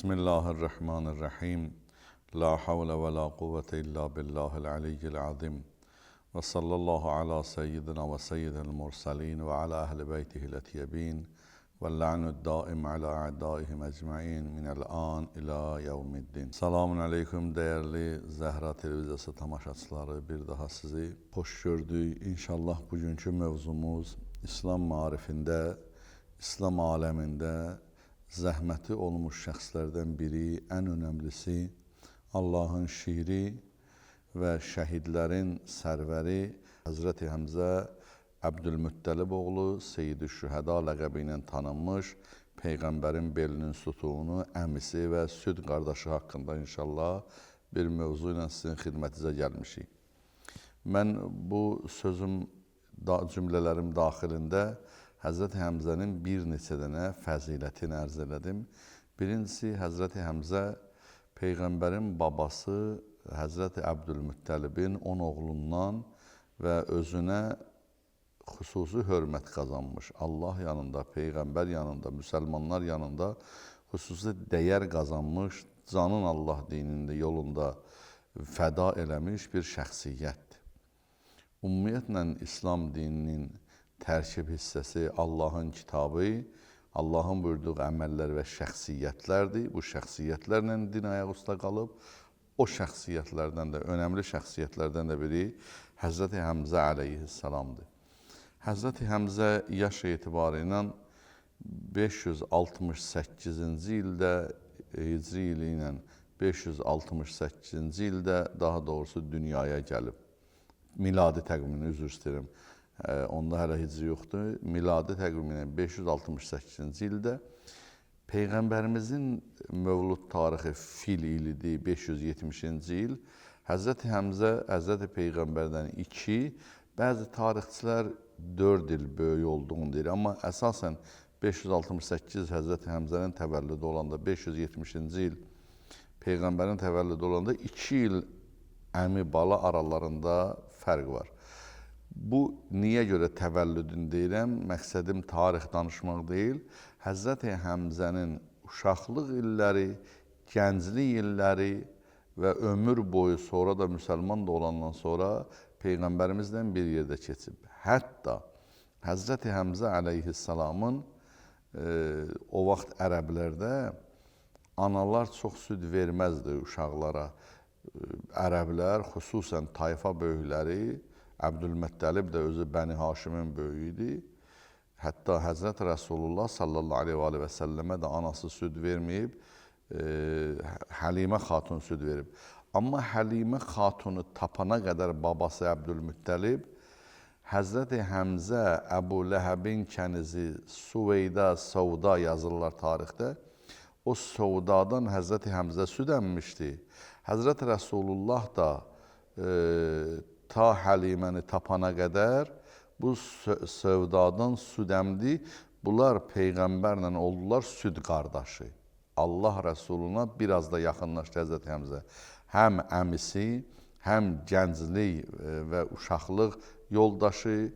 Bismillahirrahmanirrahim. La havle ve la kuvvete illa billahil aliyyil azim. Ve sallallahu ala seyyidina ve seyyidil mursalin ve ala ehli beytihil etyebin. Ve la'nud daim ala a'daihim ecmain minel an ila yevmiddin. Selamun aleyküm değerli Zəhra Televiziyası tamaşaçıları. Bir daha sizi hoş gördük. İnşallah bugünkü mövzumuz İslam maarifində, İslam aləmində zəhməti olmuş şəxslərdən biri, ən önəmlisi Allahın şiiri və şəhidlərin sərvəri Həzrəti Həmzə Əbdülmüttəlib oğlu Seyyid-i Şühəda ləqəbi ilə tanınmış Peyğəmbərin belinin sütunu, əmisi və süd qardaşı haqqında inşallah bir mövzu ilə sizin xidmətinizə gəlmişik. Mən bu sözüm, cümlələrim daxilində Həzrəti Həmzənin bir neçə dənə fəzilətini ərz elədim. Birincisi, Həzrəti Həmzə Peyğəmbərin babası Həzrəti Əbdülmüttəlibin 10 oğlundan və özünə xüsusi hörmət qazanmış. Allah yanında, Peyğəmbər yanında, müsəlmanlar yanında xüsusi dəyər qazanmış, canın Allah dinində, yolunda fəda eləmiş bir şəxsiyyətdir. Ümumiyyətlə, İslam dininin tərkib hissəsi Allahın kitabı, Allahın buyurduğu əməllər və şəxsiyyətlərdir. Bu şəxsiyyətlərlə din ayaq üstə qalıb. O şəxsiyyətlərdən də, önəmli şəxsiyyətlərdən də biri Həzrəti Həmzə əleyhissalamdır. Həzrəti Həmzə yaş etibarı ilə 568-ci ildə, hicri ili ilə 568-ci ildə, daha doğrusu dünyaya gəlib. Miladi təqvimini, üzr istəyirəm. Onda hələ hicri yoxdur. Miladi təqvimi ilə 568-ci ildə Peyğəmbərimizin mövlud tarixi fil ilidir, 570-ci il. Həzrəti Həmzə Həzrəti Peyğəmbərdən 2, bəzi tarixçilər 4 il böyük olduğunu deyir. Amma əsasən 568 Həzrəti Həmzənin təvəllüdü olanda, 570-ci il Peyğəmbərin təvəllüdü olanda 2 il əmi bala aralarında fərq var. Bu, niyə görə təvəllüdün deyirəm? Məqsədim tarix danışmaq deyil. Həzrəti Həmzənin uşaqlıq illəri, gənclik illəri və ömür boyu sonra da müsəlman da olandan sonra Peyğəmbərimizlə bir yerdə keçib. Hətta Həzrəti Həmzə əleyhissalamın o vaxt ərəblərdə analar çox süd verməzdi uşaqlara. Ərəblər, xüsusən tayfa böyükləri, Əbdülməttəlib də özü Bəni Haşimin böyüyü idi. Hətta Həzrət Rəsulullah sallallahu aleyhi və səlləmə də anası süd verməyib, Həlimə xatun süd verib. Amma Həlimə xatunu tapana qədər babası Əbdülmüttəlib, Həzrəti Həmzə, Əbu Ləhəbin kənizi Suveyda, Savda yazırlar tarixdə. O Savdadan Həzrəti Həmzə süd əmmişdi. Həzrət Rəsulullah da ta Həliməni tapana qədər bu sövdadan süd əmdi. Bunlar Peyğəmbərlə oldular süd qardaşı. Allah Rəsuluna biraz da yaxınlaşdı Həzrəti Həmzə. Həm əmisi, həm gənclik və uşaqlıq yoldaşı,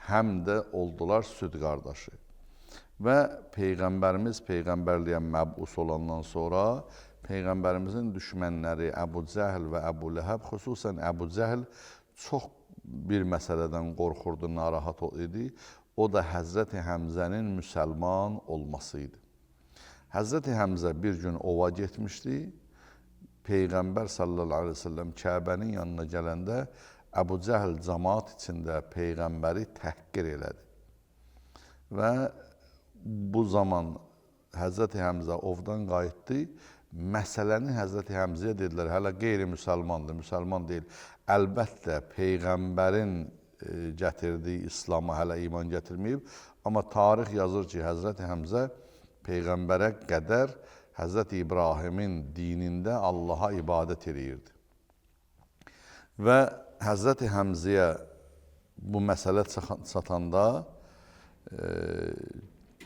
həm də oldular süd qardaşı. Və Peyğəmbərimiz Peyğəmbərliyə məbus olandan sonra Peyğəmbərimizin düşmənləri Əbu Cəhl və Əbu Ləhəb, xüsusən Əbu Cəhl çox bir məsələdən qorxurdu, narahat idi. O da Həzrəti Həmzənin müsəlman olması idi. Həzrəti Həmzə bir gün ova getmişdi. Peyğəmbər sallallahu aleyhi ve sellem Kəbənin yanına gələndə Əbu Cəhl cəmaat içində Peyğəmbəri təhqir elədi. Və bu zaman Həzrəti Həmzə ovdan qayıtdı. Məsələni Həzrəti Həmzəyə dedilər, hələ qeyri-müsəlmandır, müsəlman deyil. Əlbəttə, Peyğəmbərin gətirdiyi İslama hələ iman gətirməyib. Amma tarix yazır ki, Həzrəti Həmzə Peyğəmbərə qədər Həzrəti İbrahimin dinində Allaha ibadət eləyirdi. Və Həzrəti Həmzəyə bu məsələ çatanda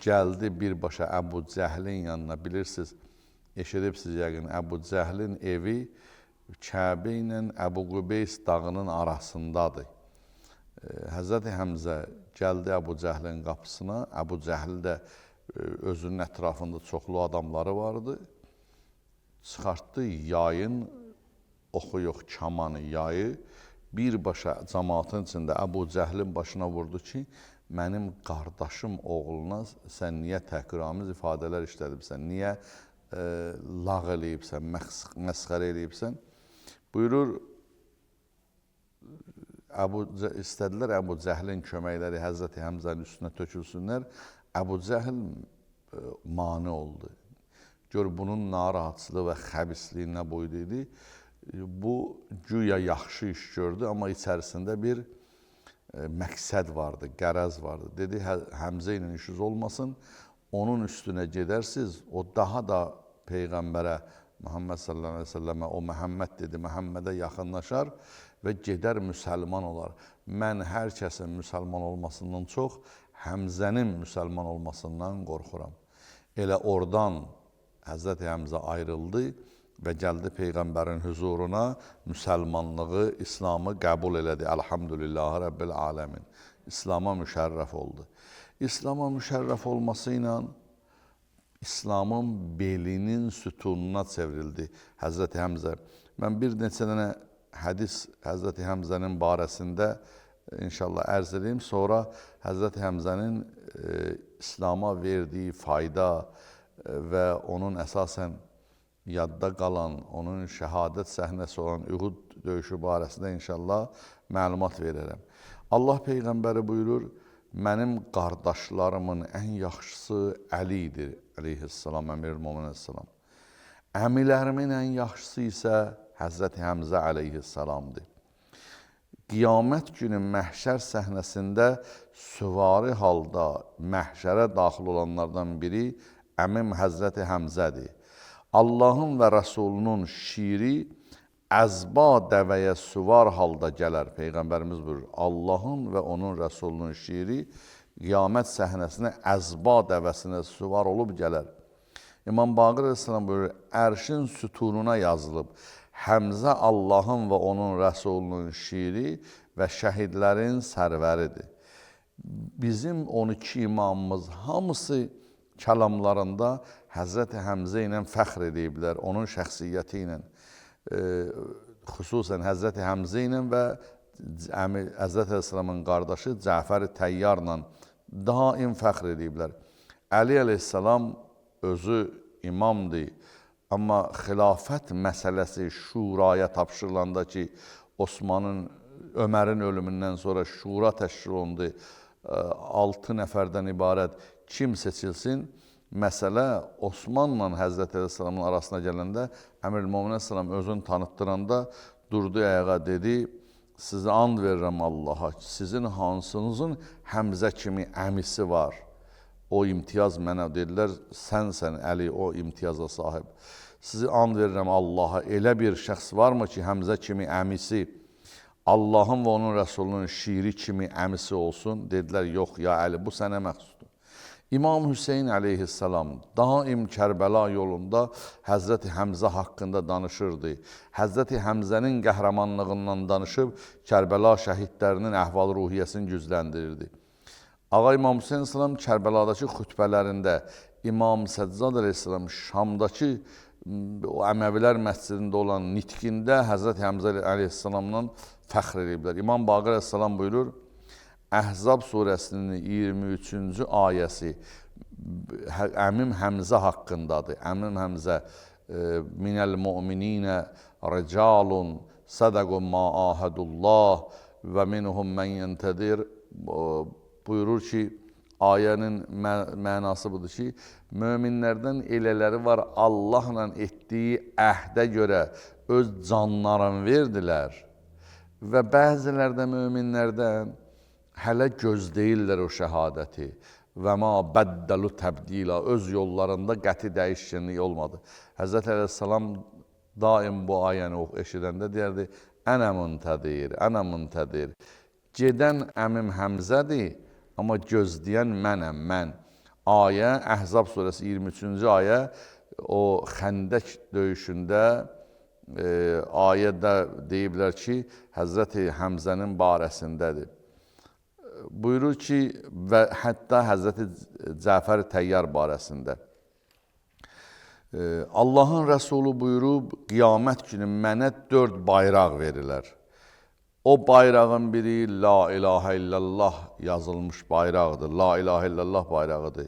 gəldi birbaşa Əbu Cəhlin yanına. Bilirsiniz, eşidibsiz yəqin, Əbu Cəhlin evi Kəbə ilə Əbu Qubeys dağının arasındadır. Həzrəti Həmzə gəldi Əbu Cəhlin qapısına. Əbu Cəhl də özünün ətrafında çoxlu adamları vardı. Çıxartdı yayın, oxu yox, kamanı, yayı birbaşa cəmaatın içində Əbu Cəhlin başına vurdu ki, mənim qardaşım oğluna sən niyə təhqiramiz ifadələr işlədibsən, niyə lağ eləyibsən, məsxərə eləyibsən? Buyurur, istədilər Əbu Cəhlin köməkləri Həzrəti Həmzənin üstünə tökülsünlər. Əbu Cəhl mane oldu. Gör, bunun narahatçılığı və xəbisliyi nə boyda idi. Bu, güya yaxşı iş gördü, amma içərisində bir məqsəd vardı, qərəz vardı. Dedi, Həmzə ilə işiniz olmasın, onun üstünə gedərsiz, o daha da Peyğəmbərə, Muhammed sallallahu əleyhi və səlləmə, o Məhəmməd dedi, Məhəmmədə yaxınlaşar və gedər müsəlman olar. Mən hər kəsin müsəlman olmasından çox Həmzənin müsəlman olmasından qorxuram. Elə oradan Həzrəti Həmzə ayrıldı və gəldi Peyğəmbərin hüzuruna, müsəlmanlığı, İslamı qəbul elədi. Elhamdülillahi Rabbil aləmin. İslama müşərrəf oldu. İslama müşərrəf olması ilə İslamın belinin sütununa çevrildi Həzrəti Həmzə. Mən bir neçə dənə hədis Həzrəti Həmzənin barəsində inşallah ərz edeyim. Sonra Həzrəti Həmzənin İslama verdiyi fayda və onun əsasən yadda qalan, onun şəhadət səhnəsi olan Uhud döyüşü barəsində inşallah məlumat verərəm. Allah Peyğəmbəri buyurur, mənim qardaşlarımın ən yaxşısı Əli idi, əleyhissalam, Əmirül Möminin əleyhissalam. Əmilərimin ən yaxşısı isə Həzrəti Həmzə əleyhissalamdır. Qiyamət günü məhşər səhnəsində süvari halda məhşərə daxil olanlardan biri əmim Həzrəti Həmzədir. Allahın və Rəsulunun şiiri əzba dəvəyə süvar halda gələr. Peyğəmbərimiz buyurur, Allahın və onun Rəsulunun şiiri qiyamət səhnəsinə əzba dəvəsinə süvar olub gələr. İmam Baqir əleyhissalam buyurur, ərşin sütununa yazılıb, Həmzə Allahın və onun Rəsulunun şiiri və şəhidlərin sərvəridir. Bizim 12 imamımız hamısı kəlamlarında Həzrəti Həmzə ilə fəxr ediblər, onun şəxsiyyəti ilə. Xüsusən Həzrəti Həmzə ilə və Həzrəti Əleyhissalamın qardaşı Cəfər-i Təyyarla daim fəxr ediblər. Əli əleyhissalam özü imamdır, amma xilafət məsələsi şuraya tapşırılanda ki, Osmanın, Ömərin ölümündən sonra şura təşkil olundu, 6 nəfərdən ibarət kim seçilsin? Məsələ Osmanla Həzrəti Əleyhissalamın arasına gələndə Əmirül Möminin əleyhissalam özünü tanıtdıranda durdu ayağa, dedi, sizə and verirəm Allaha, sizin hansınızın Həmzə kimi əmisi var? O imtiyaz mənə, dedilər, sənsən Əli, o imtiyaza sahib. Sizi and verirəm Allaha, elə bir şəxs varmı ki, Həmzə kimi əmisi, Allahın və onun Rəsulunun şiiri kimi əmisi olsun? Dedilər, yox, ya Əli, bu sənə məxsusdur. İmam Hüseyin əleyhissalam daim Kərbəla yolunda Həzrəti Həmzə haqqında danışırdı. Həzrəti Həmzənin qəhrəmanlığından danışıb Kərbəla şəhidlərinin əhval-ruhiyyəsini gücləndirirdi. Ağa İmam Hüseyin əleyhissalam Kərbəladakı xütbələrində, İmam Səccad əleyhissalam Şamdakı o Əməvilər məscidində olan nitqində Həzrəti Həmzə əleyhissalamdan fəxr ediblər. İmam Baqir əleyhissalam buyurur, Əhzab surəsinin 23-cü ayəsi əmim Həmzə haqqındadır. Əmim Həmzə minəl mu'mininə ricalun sədəqu ma ahədullah və minhum mən yentədir buyurur ki, ayənin mənası budur ki, möminlərdən elələri var Allahla etdiyi əhdə görə öz canlarını verdilər və bəzilər də möminlərdən hələ gözləyirlər o şəhadəti və ma bəddəlu təbdila, öz yollarında qəti dəyişkənlik olmadı. Həzrəti Əleyhissalam daim bu ayəni eşidəndə deyərdi, ənə müntədir, ənə müntədir. Gedən əmim Həmzədir, amma gözləyən mənəm, mən. Ayə, Əhzab surəsi 23-cü ayə, o Xəndək döyüşündə ayədə deyiblər ki, Həzrəti Həmzənin barəsindədir. Buyurur ki, və hətta Həzrəti Cəfər Təyyar barəsində. Allahın Rəsulu buyurub, qiyamət günü mənə 4 bayraq verilər. O bayrağın biri La ilahə illallah yazılmış bayraqdır. La ilahə illallah bayrağıdır.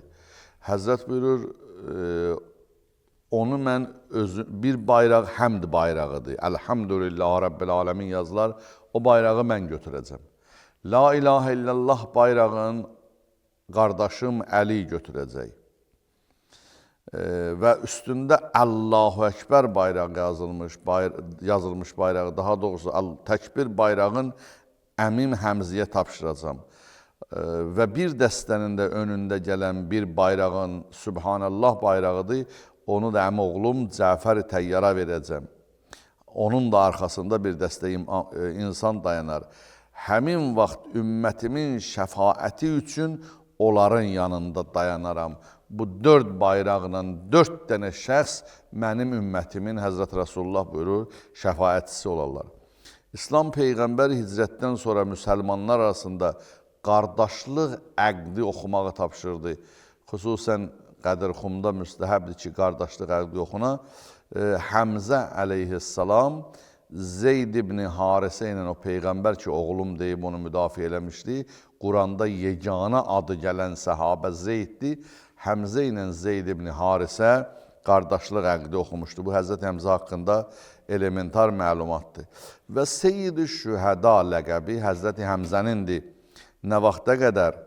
Həzrət buyurur, onu mən bir bayraq həmd bayrağıdır. Elhamdülillah Rabbil Alemin yazılar. O bayrağı mən götürəcəm. La ilahə illallah bayrağın qardaşım Əli götürəcək. Və üstündə Allahu Əkbər bayrağı yazılmış bayrağı, daha doğrusu təkbir bayrağın əmim Həmziyə tapşıracam. Və bir dəstənin də önündə gələn bir bayrağın Sübhanallah bayrağıdır, onu da əmi oğlum Cəfər Təyyara verəcəm. Onun da arxasında bir dəstə insan dayanar. Həmin vaxt ümmətimin şəfaəti üçün onların yanında dayanaram. Bu 4 bayraqla 4 dənə şəxs mənim ümmətimin, Həzrət Rəsulullah buyurur, şəfaətçisi olarlar. İslam Peyğəmbər hicrətdən sonra müsəlmanlar arasında qardaşlıq əqdi oxumağı tapşırdı. Xüsusən Qədirxumda müstəhəbdir ki, qardaşlıq əqdi oxuna. Həmzə əleyhissalam Zeyd ibn Harisə ilə o Peyğəmbər ki, oğlum deyib onu müdafiə eləmişdi. Quranda yeganə adı gələn səhabə Zeyddir. Həmzə ilə Zeyd ibn Harisə qardaşlıq əqdi oxumuşdu. Bu, Həzrət Həmzə haqqında elementar məlumatdır. Və Seyyid-i Şühəda ləqəbi Həzrəti Həmzənindir. Nə vaxta qədər?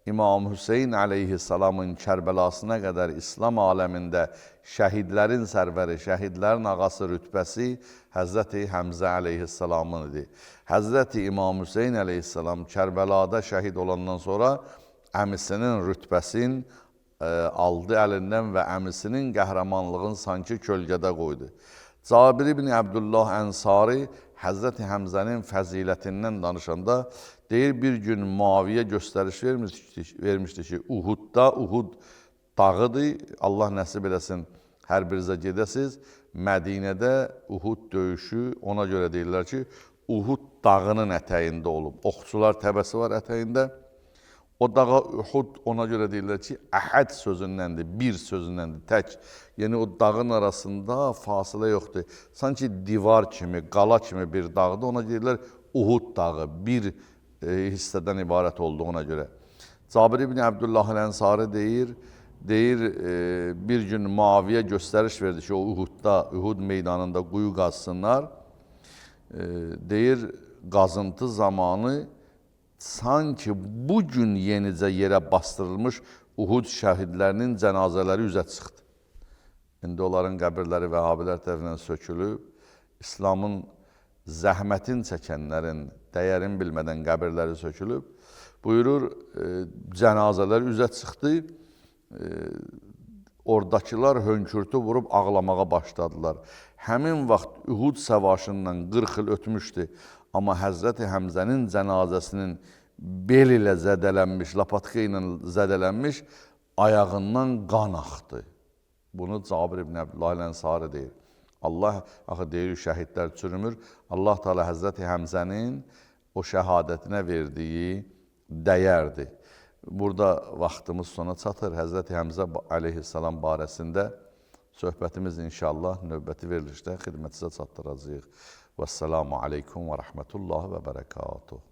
İmam Hüseyin əleyhissalamın Kərbəlasına qədər İslam aləmində şəhidlərin sərvəri, şəhidlərin ağası rütbəsi Həzrəti Həmzə əleyhissalamın idi. Həzrəti İmam Hüseyin əleyhissalam Kərbəlada şəhid olandan sonra əmisinin rütbəsini aldı əlindən və əmisinin qəhrəmanlığını sanki kölgədə qoydu. Cabir ibn Əbdullah Ənsari Həzrəti Həmzənin fəzilətindən danışanda deyir, bir gün Muaviyə göstəriş vermişdi ki, Uhudda, Uhud dağıdır, Allah nəsib eləsin, hər birinizə gedəsiz. Mədinədə Uhud döyüşü ona görə deyirlər ki, Uhud dağının ətəyində olub. Oxçular təbəsi var ətəyində. O dağa Uhud ona görə deyirlər ki, əhəd sözündəndir, bir sözündəndir, tək. Yəni o dağın arasında fasilə yoxdur. Sanki divar kimi, qala kimi bir dağdır. Ona deyirlər Uhud dağı, bir hissədən ibarət olduğuna görə. Cabir ibn Əbdullah Əl-Ənsari deyir, bir gün Muaviyə göstəriş verdi ki, o Uhudda, Uhud meydanında quyu qazsınlar. Deyir, qazıntı zamanı sanki bugün yenicə yerə bastırılmış Uhud şəhidlərinin cənazələri üzə çıxdı. İndi onların qəbirləri vəhabilər tərəfindən sökülüb, İslamın zəhmətin çəkənlərin dəyərini bilmədən qəbirləri sökülüb. Buyurur, cənazələr üzə çıxdı, oradakılar hönkürtü vurub ağlamağa başladılar. Həmin vaxt Uhud savaşından 40 il ötmüşdü. Amma Həzrəti Həmzənin cənazəsinin bel ilə zədələnmiş, lapatka ilə zədələnmiş ayağından qan axdı. Bunu Cabir ibn Əbdullah Əl-Ənsari deyir. Allah, axı deyir, şəhidlər çürümür. Allah Teala Həzrəti Həmzənin o şəhadətinə verdiyi dəyərdir. Burada vaxtımız sona çatır. Həzrəti Həmzə əleyhissalam barəsində söhbətimiz inşallah növbəti verilişdə xidmətinizə çatdıracağıq. Vəssalamu aleykum və rəhmətullahi və bərəkatuhu.